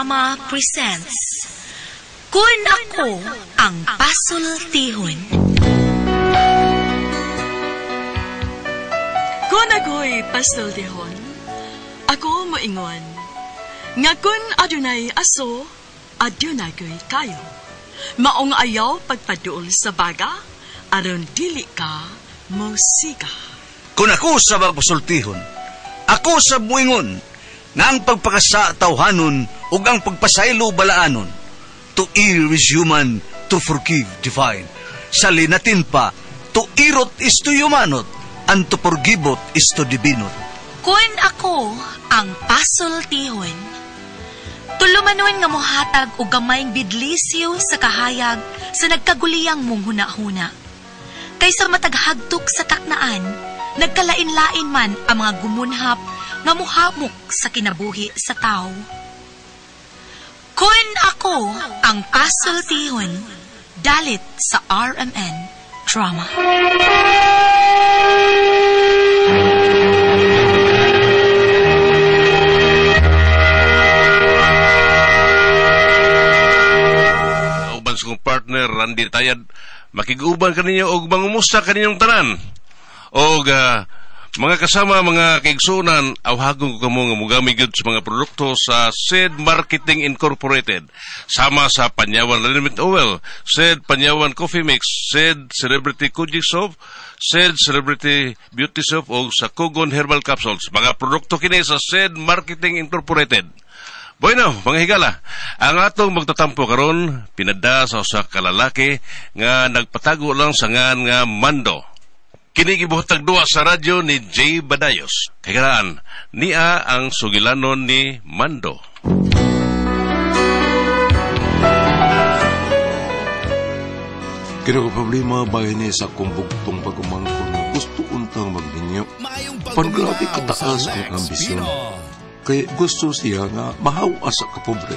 Drama presents Kun Ako Ang Pasultihon. Kun ako'y pasultihon, ako moingon, nga kun adunay aso, adunay ko'y kayo. Maong ayaw pagpaduol sa baga, aron dili ka mosiga. Kung ako sa magpasultihon, ako sa muingon, nga ang pagpakasa tawhanon ug ang pagpasaylo balaanon. To err is human, to forgive divine. Sa linatin pa, to irot is to humanot, and to forgivot is to divinot. Kun ako ang pasultihon, tulumanon nga mohatag og gamayng bidlisyo sa kahayag sa nagkaguliyang mong hunahuna. Kaysa mataghagtok sa taknaan, nagkalain-lain man ang mga gumunhap nga muhamok sa kinabuhi sa tao. Kun ako ang pasultihon, dalit sa RMN Drama. Uban sa kong partner Randy Tayad, makiguban kaninyo og mangumusta kaninyong tanan. Og mga kasama, mga kaigsunan, awhagon ko kamo nga mugamit gyud sa mga produkto sa Said Marketing Incorporated. Sama sa Panyawan Liniment Oil, Said Panyawan Coffee Mix, Said Celebrity Kojic Soap, Said Celebrity Beauty Soap o sa Kogon Herbal Capsules. Mga produkto kini sa Said Marketing Incorporated. Bueno, mga higala, ang atong magtatampo karon pinada sa usa ka lalaki nga nagpatago lang sa ngan nga Mando. Kini gibuhatag duwa sa radyo ni Jay Badayos. Kay niya ang sugilanon ni Mando. Kini ko problema ba ni sa akong bugtong pagumangkon na gusto untang magminyo. Pan grabe kataas ang ambisyon. Kay gusto siya nga mahawas sa kapobre.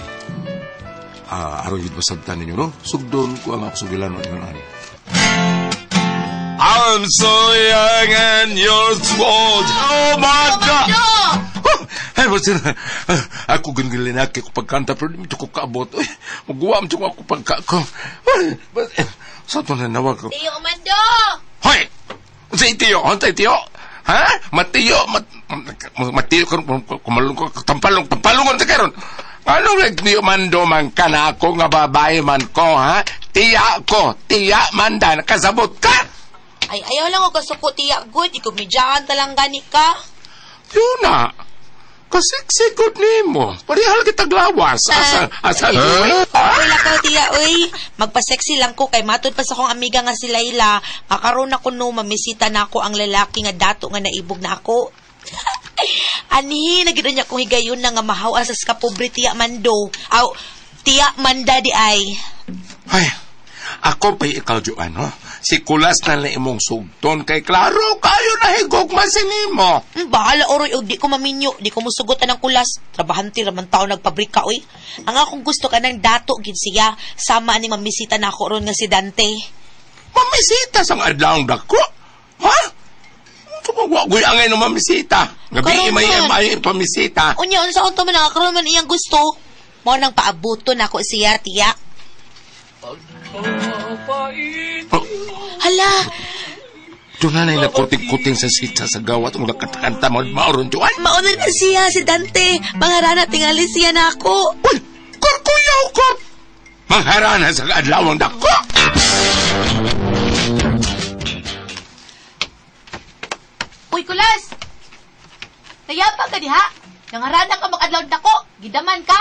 Aron yun masabtan ninyo, no? Sugdon ko ang ako sugilanon ingon ani. I'm so young and you're so old. Oh my God! Ay, basta na. Ako gingilinaki ko pagkanta, pero di ko kaabot. Uy, maguwa mo ako pagka ko. Sa ito na nawag ko. Tiyo, Mando! Hoy! Sa itiyo? Hoy, tiyo? Ha? Matiyo? Matiyo kumalong ko. Tampalong, tampalungon sa karon. Ano nagtiyo Mando man ka na ako nga babae man ko, ha? Tiya ko, tiya manda, nakasabot ka! Ay, ayaw lang ako kasuko, tiya, good. Ikumidyaan talang gani ka. Yun na. Kasiksikot ni mo. Parehal kitag lawas. Asa, asa, Okay lang ka, tiya, uy. Magpa-sexy lang ko kay matod pa sa akong amiga nga si Layla. Kakaroon ako no, mamisita na ako ang lalaki nga dato nga naibog na ako. Anhi, nagito niya kong higayon na nga mahaw asas ka pobre, tiya Mando. Aw, tiya Manda di ay. Ay, ako pa'y ikaw, Joan, no? Si Kulas na lang imong sugton kay klaro kayo na higugma sinimo. Bahala, oroy, og di ko maminyo, di ko musugotan ang kulas. Trabahante raman tao nagpabrika, oy. Ang akong gusto ka ng dato, gid siya. Sama ani mamisita na ako ron nga si Dante. Mamisita sang adlaw dako? Ha? Wa angay no mamisita. Gabi may may pamisita. Unya unsa unto man ang karon man iyang gusto. Mao nang paabuton nako siya, tiya. Oh. Hala. Doon na na'y nagkuting-kuting sa sitsa sa gawat ang nagkatakanta mo mauron, Joan. Mauna na siya, si Dante. Mangarana, tingali siya na ako. Uy, kurkuyaw ko! Mangharana sa adlawang dako! Uy, Kulas! Nayapa ka diha? Nangarana ka mag-adlaw dako. Gidaman ka?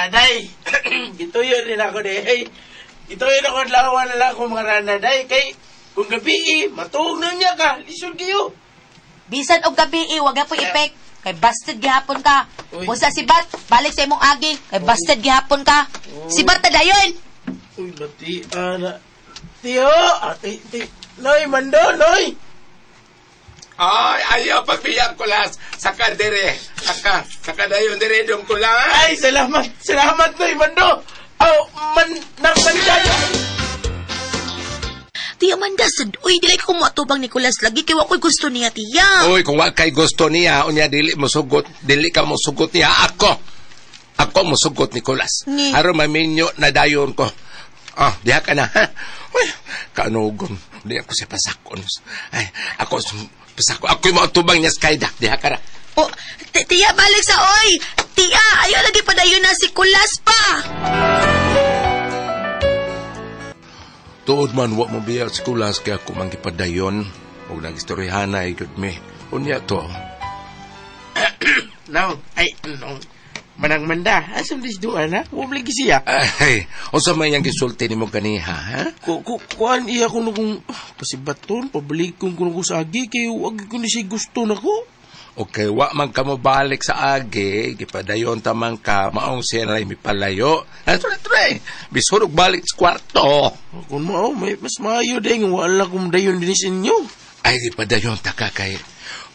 Day, gituyo rin ako, day. Gituyo ako adlawan na lang akong mga rana, day. Kay, kung gabi, matuog na niya ka. Lisod kayo. Bisan og gabi, wag na po ipek. Kay busted gihapon ka. Usa si Bat, balik sa imong agi. Kay busted gihapon ka. Si Bat na dayon. Uy, bati, ana. Tiyo, ati, ti. Noy, Mando, noy. Ay, ayaw pagbiyak ko las. Saka dire. Saka dayon dire dong ko lang. Ay, salamat. Salamat, noy, Mando. Aw, man, nang mandan. Tiya Manda, sad, uy, dili ko moatubang ni Kulas lagi kay wa ko'y gusto niya, tiya. Uy, kung wa kay gusto niya, unya dili mo sugot, dili ka mo sugot niya ako. Ako musugot, Nicolas. Ni. Aron maminyo na dayon ko. Ah, diha ka na, ha? Uy, kanugon. Di ako siya pasakon. Ay, ako pasakon. Ako'y mautubang niya sa kayda. Diha ka na. Oh, tiya, balik sa oy! Tiya, ayaw lagi pa dayon na si Kulas pa! Tuod man, wa mo biya si Kulas kaya ako manggipadayon. Huwag nagistoryahan ikot mi. Unya to. No, ay, no. Manang manda, asam dis duan ha? Wa lagi siya. Ay, unsa man yang gisulti nimo ganiha, ha? Kuan iya ko nung pasibaton, pabalikon ko nung sa agi kay wag ko ni siya gusto nako. Okay, wa man ka mo balik sa agi, gipadayon ta man ka, maong siya na mipalayo. Ay, tuloy, bisurog balik sa kwarto. Kung mao, may mas maayo dahil nga wala kong dayon din sa inyo. Ay, gipadayon ta ka kay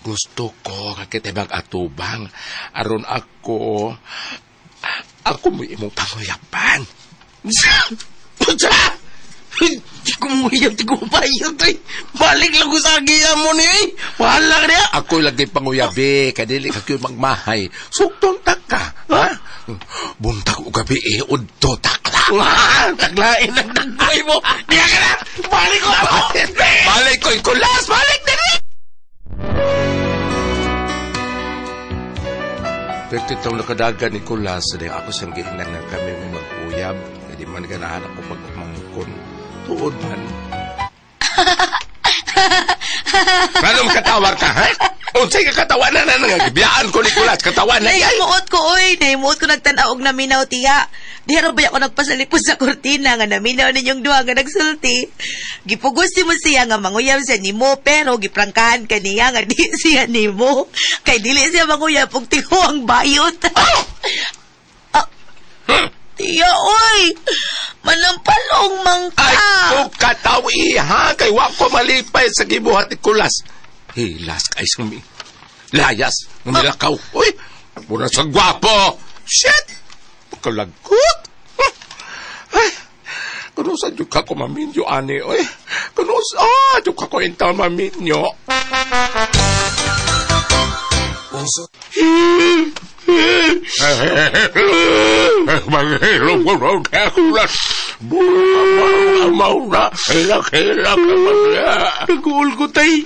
gusto ko kakita mag-atubang. Aron ako mo imong panguyapan. Unsa? Di ko muyab, di ko mabayot eh. Balik lang ko sa agi mo niyo eh. Wala ka niya. Ako lagi panguyabi, kadili ka kayo magmahay. Sugton ta ka, ha? Buntag o gabi eh, udto takla. Wah, taglain ang dagkoy mo. Diya ka na. Balik ko ako. Balik ko, ikulas! Balik dali! Pero itong nakadagan ni Kulas, ako siyang giingnan nga kami may mag-uyab. Hindi man ganahan ako pag-umangkon. Tuod man. Ano makatawar ka, ha? Unsay ka katawa na na biyaan ko ni Kulas, katawa na yan. Nahimuot ko, oy. Nahimuot ko nagtanaw og naminaw, tiya. Di ba ako nagpasalipod sa kurtina nga naminaw ninyong duha nga nagsulti. Gipugos si mo siya nga manguyab siya nimo, pero giprangkahan ka niya nga di siya nimo. Kay dili siya manguyab og tihuang bayot. Ah, tiya, oy! Manampalong mangka! Ay, kung kataw iha, kay wa ko malipay sa gibuhat ni Kulas. Hilas kay sumi. Layas, ngumilakaw. Uy, mura sa gwapo. Shit! Kalagkot. Ay, kuno sa dyan ka ko maminyo, ani, oy. Kuno sa, dyan ka ko inta maminyo. Maghilom ko rin kaya Kulas. Mauna, hilak-hilak ka man niya. Nag-uol ko tay.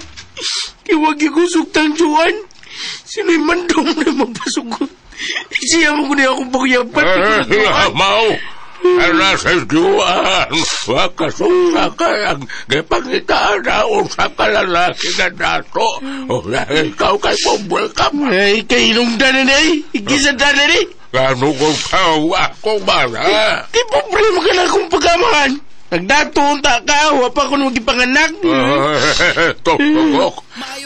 Kiwagi ko sugtang juan. Sino'y mandong na mapasugot. Siya mo ko niya akong pakuyapan. Mau, ana sa juan. Wakasungsa ka ang gipangitaan na usa ka lalaki nga dato. O, ikaw kay pobre ka man. Ay, kay inungdan na eh. Ikisan na eh. Gano ko kao ako mara. Di problema ka na akong pagkamahan. Nagdato ta ka, wa pa ko nung gipanganak. Tokok,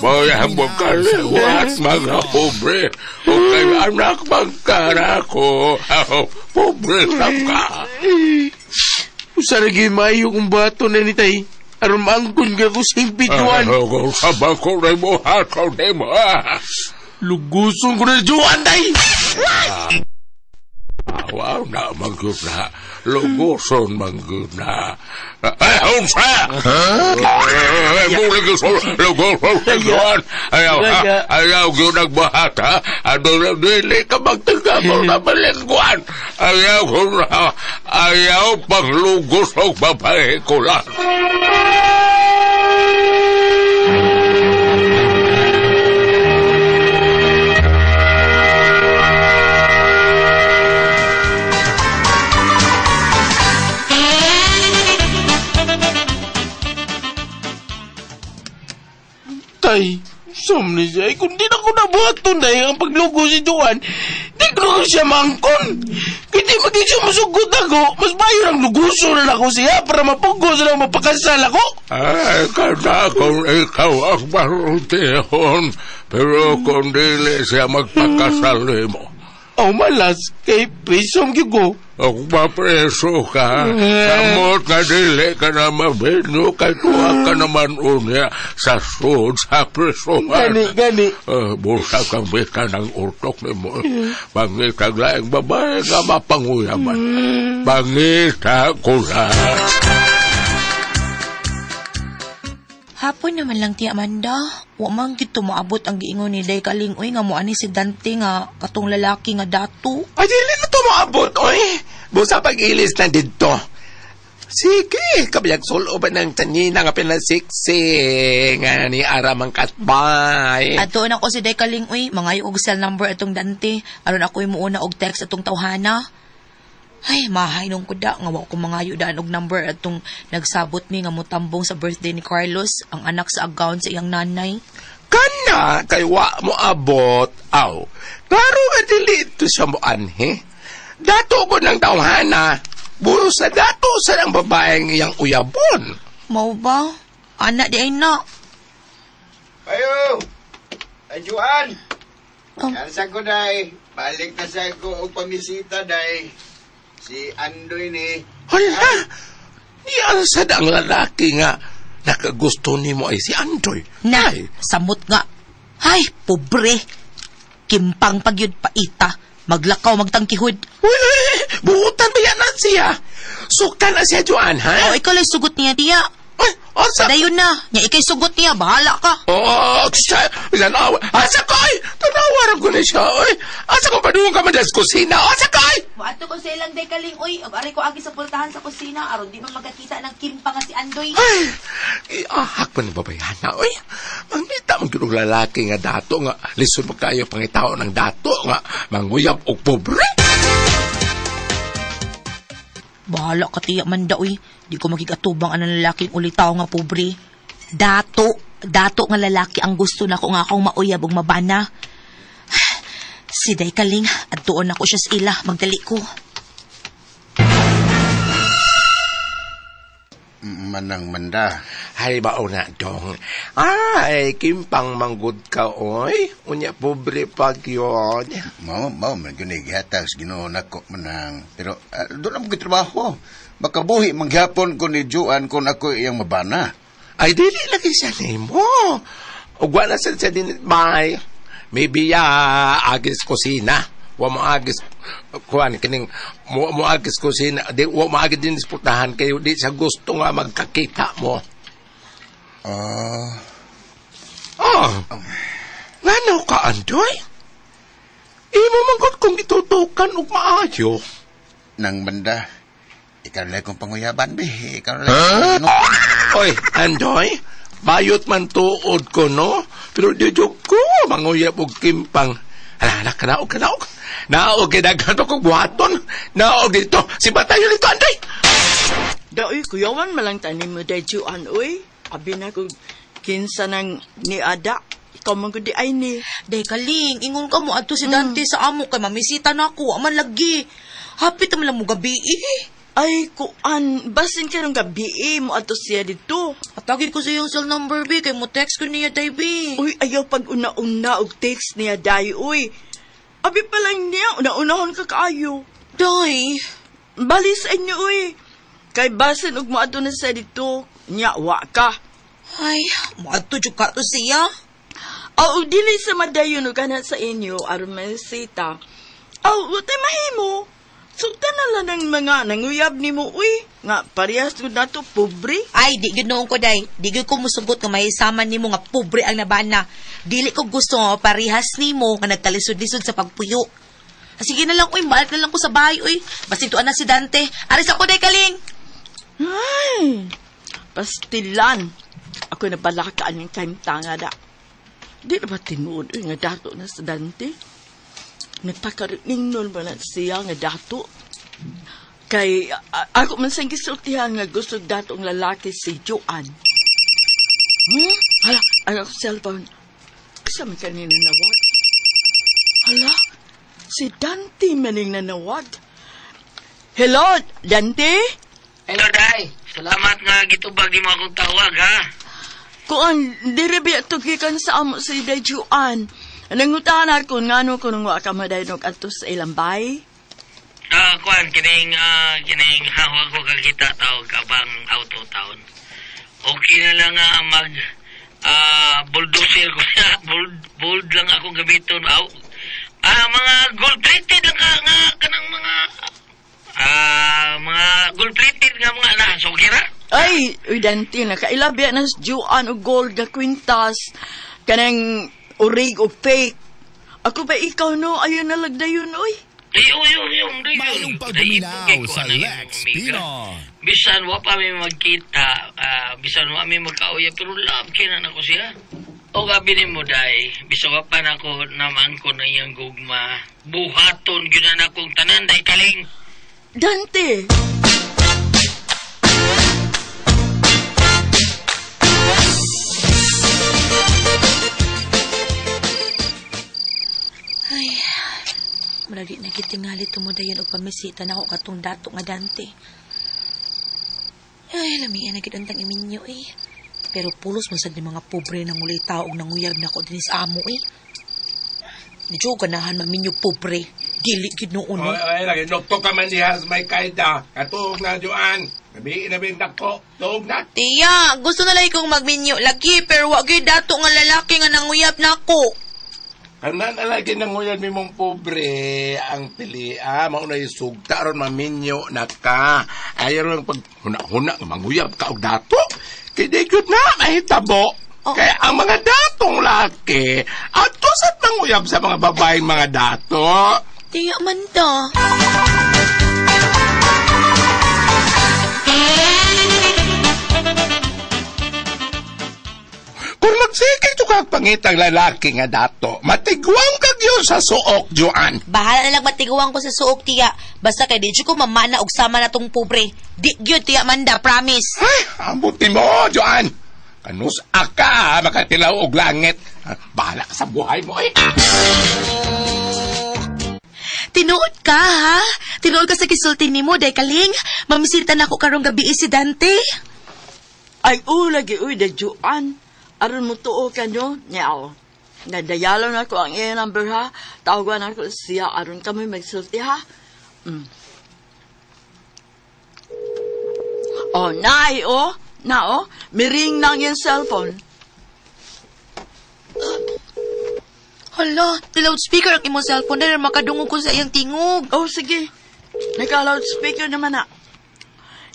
maya mo kaliwat mga pobre. O kay anak magkara ko, pobre sa ka. Usa lagi maayo kong bato na ni tay. Aron maangkon ka ko sa impituan. Kung sabang ko na mo, hakaw na mo. Luguson ko na juan tay! Wow na, manggod na. Luguson, manggod na. Ay, unsa! Ay, muli gusto, luguson, juan. Ayaw, ayaw, yun nagbahat, ha? Ano na, dili ka magtinga mo na malingguan. Ayaw ko na, ayaw panglugos og babae ko lang. Tay, sum ni siya. Kung di na ko nabuhaton dahil ang paglugo si Juan, di ko na siya mangkon. Kung di maging sumusugot ako, mas bayo ng luguso na ako siya para mapugos na mapakasal ako. Ay, kada kung ikaw ang marutihon, pero kung dili siya magpakasal mo. Oh, malas, kay prisong ko. Kung mapreso ka, samot ka dili ka na mabino, kay tuwa ka naman unya sa sud sa presohan. Gani, gani. Bulsa kang bita ng utok ni mo. Pangitag laing babae nga mapanguyaman. Pangita ko na. Hapon naman lang, Tia Amanda. Wa man gid maabot ang giingon ni Day Kaling uy nga moani si Dante nga katong lalaki nga dato. Ay, dili na to maabot, oy. Busa pag-ilis na dito. Sige, kabiyag sulo ba ng tanina nga pinasiksing nga ni Aramang Katbay. Ato na ko si Day Kaling uy, mangayo og cell number atong Dante aron ako muuna og text atong tawhana. Ay, mahay nung kuda nga wa ko mangayo daan og number atong nagsabot mi nga motambong sa birthday ni Carlos, ang anak sa agawn sa iyang nanay. Kana kay wa mo abot, aw. Klaro nga dili ito siya mo anhe. Dato ko ng tawhana. Buro sa dato sa ng babaeng iyang uyabon. Mao ba? Anak di ay na. Ayo! Ay, Juan! Oh. Kansa ko, day. Balik na sa ko og pamisita, day. Si Andoy ni. Hala! Niyan sad ang lalaki nga nakagusto nimo ay si Andoy. Na, Ay, samot nga. Ay, pobre. Kimpang pagyud paita. Maglakaw magtangkihod. Uy, uy, uy, buutan ba yan na siya? Suka na siya, Juan, ha? O, ikaw lang sugot niya, tiya. Ay, asa? Padayon na. Nya ikay sugot niya, bahala ka. Oh, siya, tanawa. Asa ko, ay? Tanawaran ko na siya, oy. Asa ko padung ka man sa kusina? Asa ko, ay? Moadto ko sa ilang day kaling, oy. Ug ari ko agi sa pultahan sa kusina aron di man magkakita ng kimpa nga si Andoy. Ay, iahak pa ni babayana, oy. Mangita man gyud og lalaki nga dato nga lisod mo kayo pangitao ng dato nga manguyab og pobre. Bahala ka tiya man da, uy. Di ko makikatubang ang lalaking ulitaw nga pobre. Dato, dato nga lalaki ang gusto na ko nga akong mauyab ug mabana. Si Day Kaling, adtuon ako siya sa ila, magdali ko. Manang manda. Hay ba na dong. Ay, kimpang manggod ka, oy. Unya pobre pag yun. Mao, mao, man gyud ni gihatag sa Ginoo nako manang. Pero doon ang trabaho. Makabuhi mangyapon ko ni Juan kung ako iyang mabana. Ay, dili lagi siya nimo. Ug wala sa siya din bay. Maybe ya agis kusina. Wa mo agis kuan kining mo agis kusina. Di wa mo agis din disputahan kayo di siya gusto nga magkakita mo. Ah, Oh. Ngano ka, Andoy? Imo man gud kung itutukan og maayo. Nang banda. Ikaw na kong panguyaban, be. Ikaw na lang. Oy, Andoy, bayot man tuod ko, no? Pero di jud ko manguyab og kimpang. Ala, ala, kanaog, kanaog. Naog, kay daghan pa kong buhaton. Naog dito. Si Batayo dito, Andoy. Daoy, kuyawan malang tanim mo day Juan, uy. Abi na kung kinsa nang ni Ada. Ikaw man gud di ay ni. Day Kaling, ingon ka mo adto si Dante sa amo kay mamisita na ako, wa man lagi. Hapit man lang mo gabi eh. Ay, kuan, basin karong gabi eh, mo ato siya dito. Atagin ko sa iyong cell number bi kay mo text ko niya day bi. Uy, ayaw pag una-una og text niya day, uy. Abi pa lang niya, una-unahon ka kaayo. Day, Bali sa inyo, uy. Kay basin og moadto na siya dito, nya wa ka. Ay, moadto jud ka to siya. Aw, dili sa madayon og kana sa inyo aron masita. Aw, watay mahimo. Sugtan na lang ng mga nanguyab nimo, uy. Nga parehas gud nato pobre. Ay, di gyud noon ko day. Di gyud ko musugot nga mahisaman nimo nga pobre ang nabana. Dili ko gusto nga parehas nimo nga nagkalisod-lisod sa pagpuyo. Ah, sige na lang, uy, balik na lang ko sa bahay, uy. Basin tuan na si Dante. Aris ako day Kaling. Ay, pastilan. Ako na balakaan yung kahimtanga da. Di na ba tinuod, uy, nga dato na sa Dante? Nagpakaroon nun ba na siya nga dato? Kay, ako man sang gisultihan nga gusto dato ang lalaki si Joanne. Hala, ang akong cellphone. Kasi man kanina nanawag. Hala, si Dante maning nanawag. Hello, Dante? Hello, Day. Salamat nga gitubag di mo akong tawag, ha? Kuan, diri biya tugikan sa amo si Day Juan. Nangutahan ako ngano ko nung wa ka madaynog adto sa ilang bay. Kuan, kining, kining hawa ko kakita tawag ka bang auto town. Okay na lang mag, bulldozer ko na. Bold lang akong gamiton. Aw, mga gold plated lang ka, nga, kanang mga, mga gold plated nga mga na. So, okay ra? Ay, uy Dante, nakaila biya na sa Juan og gold nga kwintas. Kanang urig o fake. Ako ba ikaw no? Ayun na lagdayon, oy. Ay, oy, oy, oy, mayong pagduminaw sa Lex Pino. Bisan wa pa mi magkita, bisan wa mi magkauya, pero love kina na ko siya. O gabi ni mo, day, bisan wa pa na ko namangko na iyang gugma. Buhaton gyud na akong tanan, day kaling. Dante! Ay, maragi na kitingali tumudayon og pamisita na ako katong dato nga Dante. Ay, lamian na gid untang iminyo eh. Pero pulos man sad ni mga pobre nang ulay tao og nanguyab na ako dinis amo eh. Di jud ganahan maminyo pobre. Dili gid noon. Oy, oy, lagi nokto ka man diha sa may kaida. Katuog na Joan. Gabi na bin dako. Tuog na. Tiya, gusto na lang kong magminyo lagi pero wa gyud dato nga lalaki nga nanguyab nako. Kanan alagi nang nguyan mi mong pobre ang pili. Ah, mauna yung sugta aron maminyo na ka. Ayaw lang pag huna-huna manguyab ka og dato. Kay di gyud na mahitabo. Oh. Kaya ang mga datong laki ato sa manguyab sa mga babaeng mga dato. Tiya man to. Kung magsige ito kag pangitang lalaki nga dato, matiguang kag yun sa suok, Joan. Bahala na lang matiguang ko sa suok, tiya. Basta kay di ko mamana og sama na tong pobre. Di gyud, tiya Manda, promise. Ay, ambuti mo, Joan. Kanus aka, makatilaw og langit. Bahala ka sa buhay mo, eh. Tinuod ka, ha? Tinuod ka sa kisulti nimo, day kaling. Mamisita na ako karong gabi si Dante. Ay, lagi, uy, da Joan. Aron mo tuo ka, no? Nyaw. Nadayalo na ko ang iyang number, ha? Tawagan ako siya. Aron kami magsulti, ha? Mm. Oh, naay, oh. Na, oh. Miring na ang iyang cellphone. Hala, the loudspeaker ang imong cellphone. Dahil makadungog ko sa iyang tingog. Oh, sige. Naka-loudspeaker naman, na.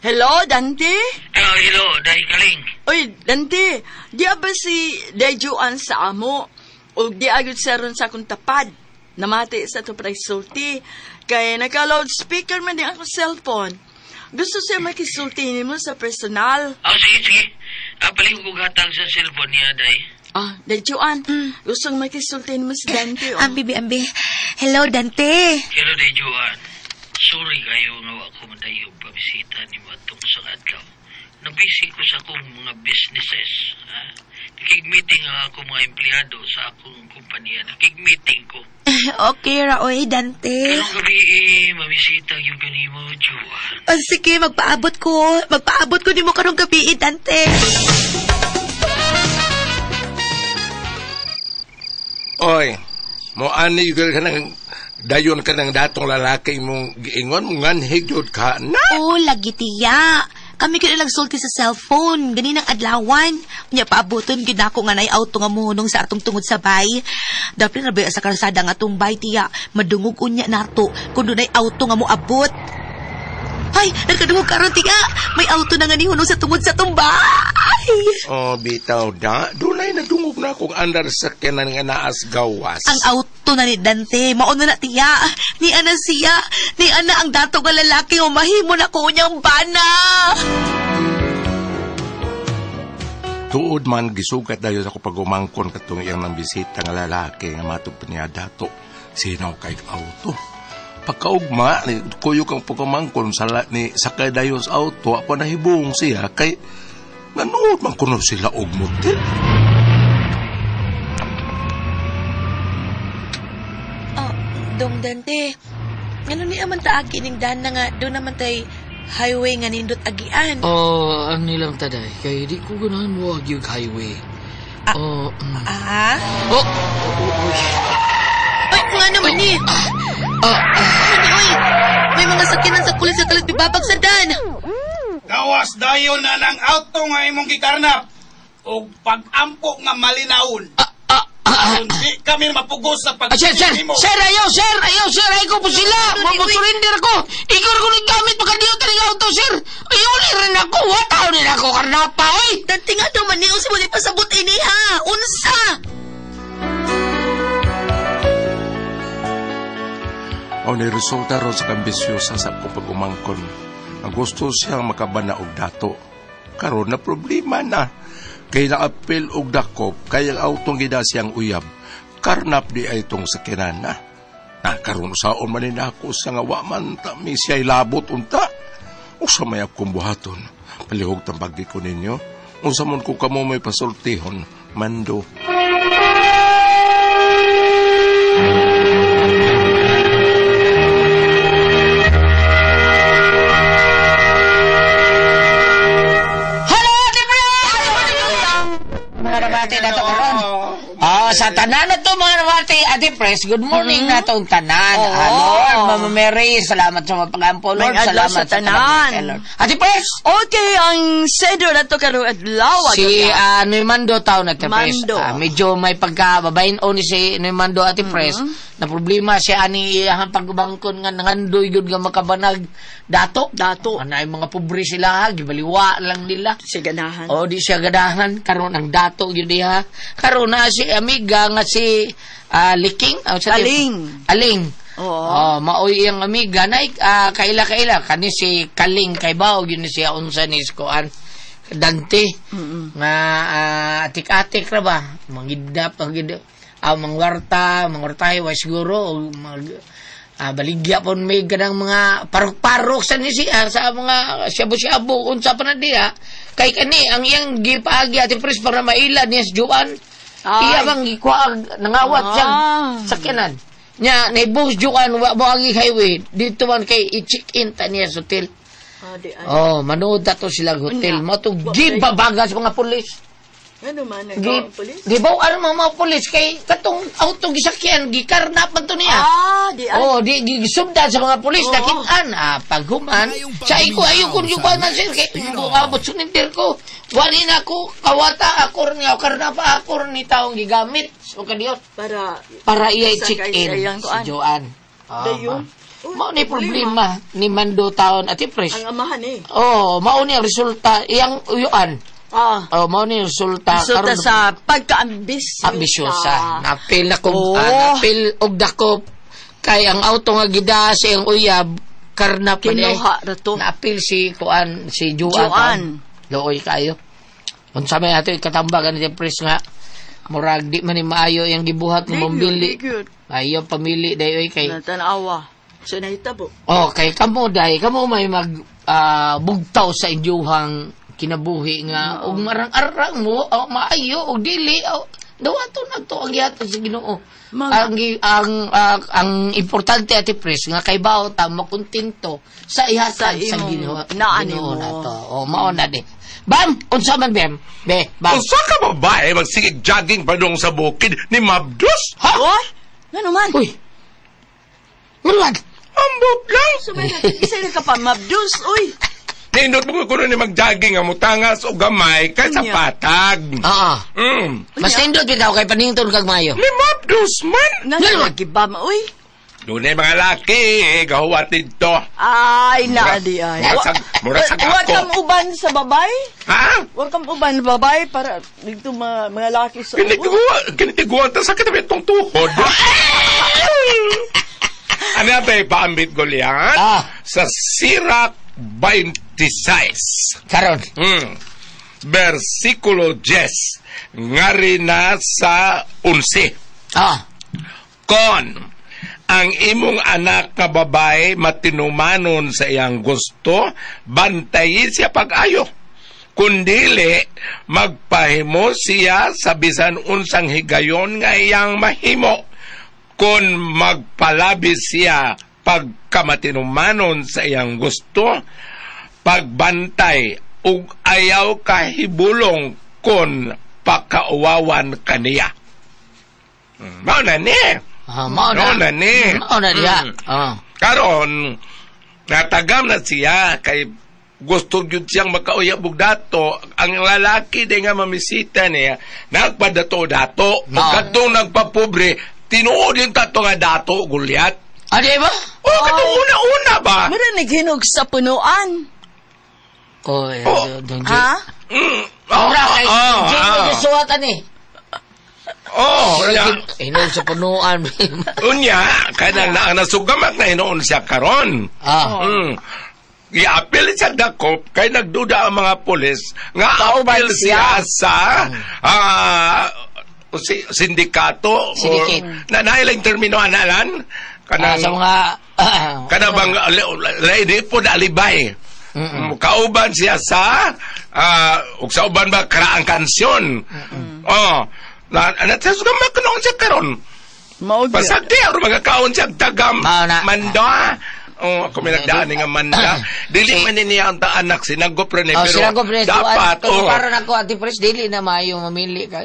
Hello, Dante? Hello, Day Kaling. Oy, Dante, di ba si Day Joan sa amo? O di agad saron sa akong tapad? Namati sa ito sulti. Kaya naka-loudspeaker man din akong cellphone. Gusto siya makisulti nimo sa personal. Oh, sige, sige. Paling ko gatag sa cellphone niya, Day. Ah, Day Joan, gustong makisulti nimo si Dante. Oh. Ambi, ambi. Hello, Dante. Hello, Day Joan. Sorry kayo nga wa ko madayo pabisita ni mo atong sa adlaw. Nabisi ko sa akong mga businesses. Nakig-meeting ang akong mga empleyado sa akong kumpanya. Nakig-meeting ko. Okay ra, oy, Dante. Karong gabi, mabisita yung ganimo, Joan. Oh, sige, magpaabot ko. Magpaabot ko nimo karong gabi, Dante. Oy, mo ani ka nang dayon ka ng datong lalaki mong giingon, nganhig yun ka na. Oh, lagi tiya. Kami kaya nagsulti sa cellphone. Ganinang adlawan. Nya paabuton gid ako nga nay auto nga muhunong sa atong tungod sa bay. Dapat na ba sa karsada nga atong bay tiya. Madungog unya nato kung dunay auto nga moabot. Ay, nagkadungog karon tiya. May auto na nga nihunong sa tungod sa atong bay. Oh, bitaw da. Dunay nadungog na kung andar sa sakyanan nga naas gawas. Ang auto na ni Dante, mauna na tiya. Ni ana siya, ni ana ang dato nga lalaki o mahimo na ko niyang bana. Tuod man gisugat dayon ako pagumangkon katong iyang nang bisita nga lalaki nga matug pa niya dato. Sinaw kay auto. Pagkaugma, kuyog ang pagumangkon sa ni sakay dayon sa auto, apa nahibong siya kay nanood man kuno sila og motel. Oh, Dong Dante, ano niya man taagi ning daan na nga doon naman tay highway nga nindot agian. Oh, ang nilang taday kay di ko ganahan mo agi og highway. Oh, Oh, oh, Ay, kung ano man ni? Ano, oy? May mga sakyanan sa kulit sa kalit bibabag sa dan. Gawas dayon na ng auto nga imong gikarnap og pag-ampo nga malinawon. Hindi kami mapugos sa pag Sir, sir, sir, ayaw, sir, ayaw, sir, ayaw ko po sila. Mamusurrender ako. Ikaw ko naggamit, pagkadiyo tanig auto, sir. Ayaw, rin nako, wa taon ni nako karnapa oy. Dante nga daw man ni unsa mo di pasabot ini ha? Unsa? Ang ni resulta ron sa kambisyosa sa akong pag-umangkon. Ang gusto siyang makabana og dato. Karon na problema na. Kay naapil og dakop, kay ang autong gida siyang uyab. Karnap di ay itong sakinan na. Na karon saon man ni nako sa nga wa man ta mi siya'y labot unta. Usa may akong buhaton. Palihog tambagi ko ninyo. Unsa man ko kamo may pasultihon, mando. Hello, Ate Pres! Mga nabati na to karon. Sa tanan na to mga nabati, Ate Pres, good morning na tong tanan. Lord, Mama Mary, salamat sa mga pag-ampo, Lord. May adlaw Salamat sa tanan. Lord. Ate Pres! Okay, ang sender na to karong adlaw. Si Noemando taon Ate Pres. Mando. Medyo may pagkababain o ni si Noemando Ate Pres. Na problema siya ani iyang pagbangkon nga nangandoy yun nga makabanag dato. Dato. Anay mga pobre sila ha, gibaliwa lang nila. Si ganahan. O di siya ganahan karon ang dato gyud diha. Karon na si amiga nga si Liking, sa Aling. Aling. Oo. Oh, maoy iyang amiga nay kaila-kaila kani si Kaling kay bao gyud ni siya unsa ni kuan Dante nga atik-atik ra ba mangidnap mangwarta mangwartay wa siguro o mag baligya pon may ganang mga parok-parok sa ni siya sa mga shabu-shabu unsa pa na diha kay kani ang iyang gipaagi Ate Pres para maila niya si Juan. Ay. Iya bang gikuag nangawat siyang sakyanan nya naibus Juan wa mo agi highway dito man kay i-check in ta niya sa hotel. Di ay. Oh, manood na to sila hotel. Mo to gibabaga sa mga pulis. Ano man Gi, nagawa ang pulis? di ba ano mga pulis kay katong auto gisakyan gikarnap man to niya. Di ay. Oh, di gisubdan sa mga pulis Oo. nakitaan. Paghuman, sa iko ayo kun yung man sir kay abot sunindir ko. Wali na ko kawata ako ni karnapa ako ni taong gigamit. So kadiyo Para para iya Sa check kay in sa iyang si kuan. Joanne. Dayon. Uy, Mao ni problema ni Mando taon Ate Pres. Ang amahan eh. Oh, mao ni ang resulta iyang uyuan. Oh, mao ni resulta Resulta sa pagkaambis. ambisyosa. Napil na kung Oo. napil og dakop kay ang auto nga gida sa iyang uyab karna pa ni Kinuha ra to. Naapil si kuan si Juan. Juan. Looy kayo. Unsa may ato ikatambagan ni Pres nga murag di man ni maayo iyang gibuhat ng bombili. Ayo pamili dayoy kay Natanawa. So nahitabo. Oh, kay kamo day, kamo may mag bugtaw sa inyuhang kinabuhi nga og marang-arang mo, o maayo og dili, o dawato na to ang gihatag sa Ginoo. Ang importante Ate Pres nga kay bao ta makontento sa ihatag Sa sa, imong Ginoo. naan Ginoo nimo. na to. O mao na di. Bam, unsa man bem? Be, bam. Usa ka babae magsigig jogging padung sa bukid ni Mabdus? Ha? Oy, ngano man? Uy. Ngano man? Ambot lang. So may isa na ka pa mabdus, uy. Nindot mo kuno ni mag-jogging ang mutangas o gamay kay sa Unya. patag. Oo. Mm. Mas nindot bitaw kay panington kag mayo. Ni Mabdus man. Ngano lagi ba ma, uy? Dunay mga laki, gahuwat dito. Ay, na di ay. Mura sa Wa ako. kang uban sa babay? Ha? Wa kang uban sa babay para dito mga laki sa Kinitiguan ta sakit na itong tuhod. Ano ba ipaambit ko liyan? Sa Sirach 26. Karon. Versikulo 10. Ngari na sa 11. Kon ang imong anak nga babae matinumanon sa iyang gusto, bantayin siya pag-ayo. Kundili, magpahimo siya sa bisan unsang higayon nga iyang mahimo. Kung magpalabi siya pagkamatinumanon sa iyang gusto, pagbantay ug ayaw kahibulong kon pakauwawan kaniya. Mao na ni. Mao na. Mao na ni. Mao na diha. Karon natagam na siya kay gusto gyud siyang makauyab og dato. Ang lalaki di nga mamisita niya nagpadato dato. Mao. Kadtong nagpapobre tinuod yung tato nga dato gulyat. Ah, di ba? Oh, katong una-una ba? Mura naghinog sa punuan. Oh, Dong J. Ha? Ora kay J mo gisuwat ani. Oh, hinuon sa punuan. Unya, kanang nasugamak na hinuon siya karon. Iapil siya dakop kay nagduda ang mga pulis nga apil siya sa sindikato Syndicate. Na nailang termino analan kanang sa mga kanang bang lady po na alibay. Kauban siya sa ug sa uban ba karaang kansyon. Oh, na nasugamak noon siya karon. Pasagdi aron magakaon siya tagam manda. Oh, ako may nagdaan nga manda. Dili man niya ang anak sinagop rin eh, pero dapat oh. Para nako Ate Pres, dili na maayo mamili ka.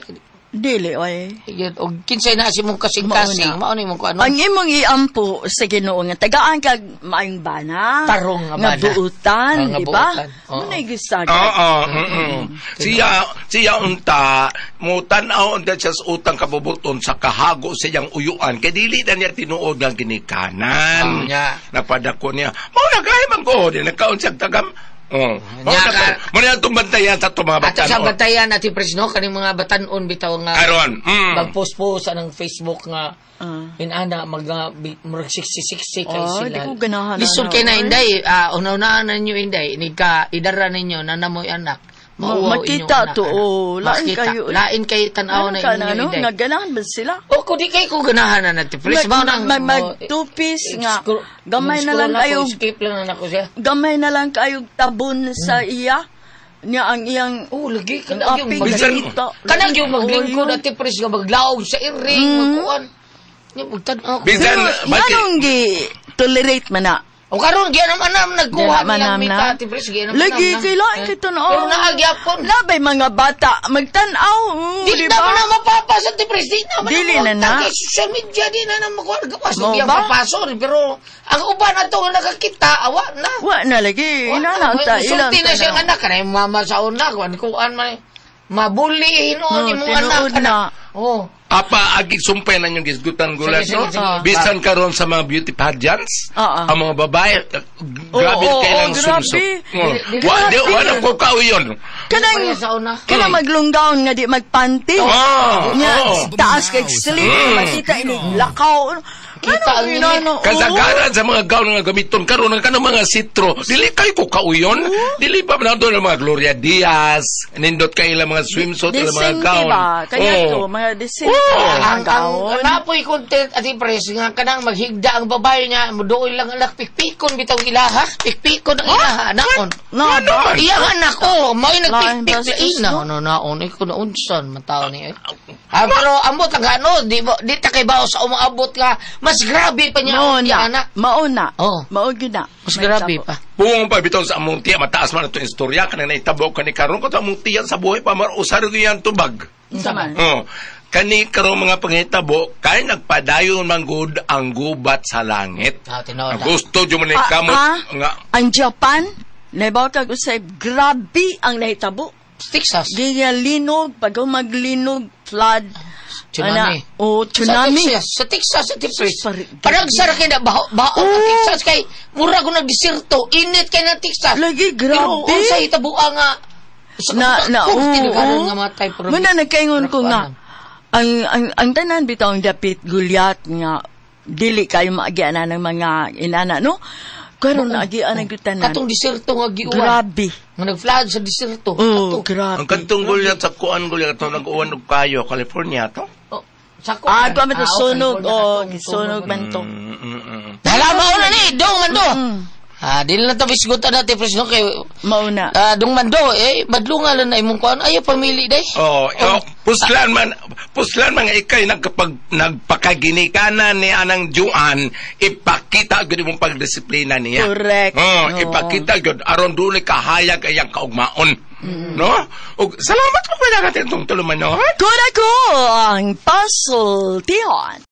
Dili oy. Og kinsay na si mong kasing-kasing, mao ni mong kuano. Ang imong iampo sa Ginoo nga tagaan kag maayong bana. Tarong nga bana. Nga buutan, di ba? Munay gisagad. Oo. Siya unta mo tan-aw unta siya sa utang kabubuton sa kahago sa iyang uyuan kay dili na niya tinuod ang ginikanan. Napadako niya. Mao na kay man ko di nagkaon siya tagam. Oh. Mo na itong bantayan sa itong mga batanon. Ato sa bantayan, Ate Pres, no? Kaning mga batanon bitaw nga. Aron. Magpost-post sa ng Facebook nga. Inana, mag 66 kay sila. Di ko ganahan. Lisod kay na, Inday. Una-unaan na ninyo, Inday. Nika, idara ninyo, nanamoy anak. Makita to, oh. Lain kayo. Lain kayo tanaw na inyo, Inday. Naganahan ba sila? O, kung di kayo ko ganahan na natin. Please, Magtupis nga. Gamay na lang kayo. Skip lang na ako siya. Gamay na lang kayo tabon sa iya. Niya ang iyang... Oh, lagi. Kanang yung maglingkod, Ate Pres, nga maglaog sa iring, magkuhan. Bisan, anong gi-tolerate man na? O karon giya naman nam nagkuha nilang mita Ate Pres, giya naman lagi kailangan kita na. Pero naagyapon. Labay mga bata magtan-aw, di na man na mapapas Ate Pres, di na man dili na na. Kay social media di na na makuha gawas di mapaso pero ang uban ato nga nakakita awa na. Wa na lagi. Ina na ta ilang. Sulti na siyang anak kanay mama sa una kuan kuan man mabuli hinuon imong anak. Oh. Apa agi sumpay na inyong gisgutan gulat, no? Bisan karon sa mga beauty pageants, ang mga babae, grabe kailang sumsum. Wala ko kauyon. Kanang maglunggaon nga di magpanty. Taas kay sleep, makita ini lakaw. Kita ang ini. Kasagaran sa mga gown nga gamiton karon ang kanang mga sitro, dili kay ko kauyon. Dili pa man ng mga Gloria Diaz, nindot kay ilang mga swimsuit, ilang mga gown. Kaya to, mga decente. Ang napoy content Ate Pres nga kanang maghigda ang babae niya, muduoy lang anak pikpikon bitaw ilaha, pikpikon ang ilaha naon. Iya anak ko, mao'y nagpikpik sa ina. Ano naon ay kun unsan man tao ni. Pero ambot ang ano, di ta kay bao sa umaabot nga mas grabe pa niya ang anak. Mauna. Mao gyud na. Mas grabe pa. Buong pa bitaw sa among tiya mataas man ato istorya kanang naitabo kani karon ko among tiya sa buhay pa marusar gyud tubag. Oh. Kani karon mga pangitabo kay nagpadayon man gud ang gubat sa langit. Gusto jud man kamot nga ang Japan nabaw kag usay grabe ang nahitabo. Texas. Giya linog pag maglinog flood. Tsunami. Oh, tsunami. Sa Texas, sa Texas. Parang sa kay na baho ang Texas kay mura ko nagdiserto, init kay na Texas. Lagi grabe. Pero unsay hitaboa nga na oo. Nga matay pero muna nagkaingon ko nga ang tanan bitaw ang dapit gulyat nga dili kayo maagian ng mga inana no. Karon naagian ang tanan. Katong diserto nga giuwan. Grabe. Nga nag-flood sa diserto. Oh, grabe. Ang katong gulyat sa kuan gulyat katong nag-uwan og kayo California to. Sa kuan. Kuan man to sunog oh, gisunog man to. Hala mao na ni dong man do. Dili na ta bisgutan natin Pres no kay mauna. Dong man do eh badlunga lang na imong kuan ayo pamili day. Oh, puslan man nga ikay nagpakaginikanan ni anang Juan, ipakita gyud imong pagdisiplina niya. Correct. Oh, ipakita gyud aron dili kahayag ayang kaugmaon. No? Og salamat ko kay natin tong tulumanon. Kuna ko ang pasultihon.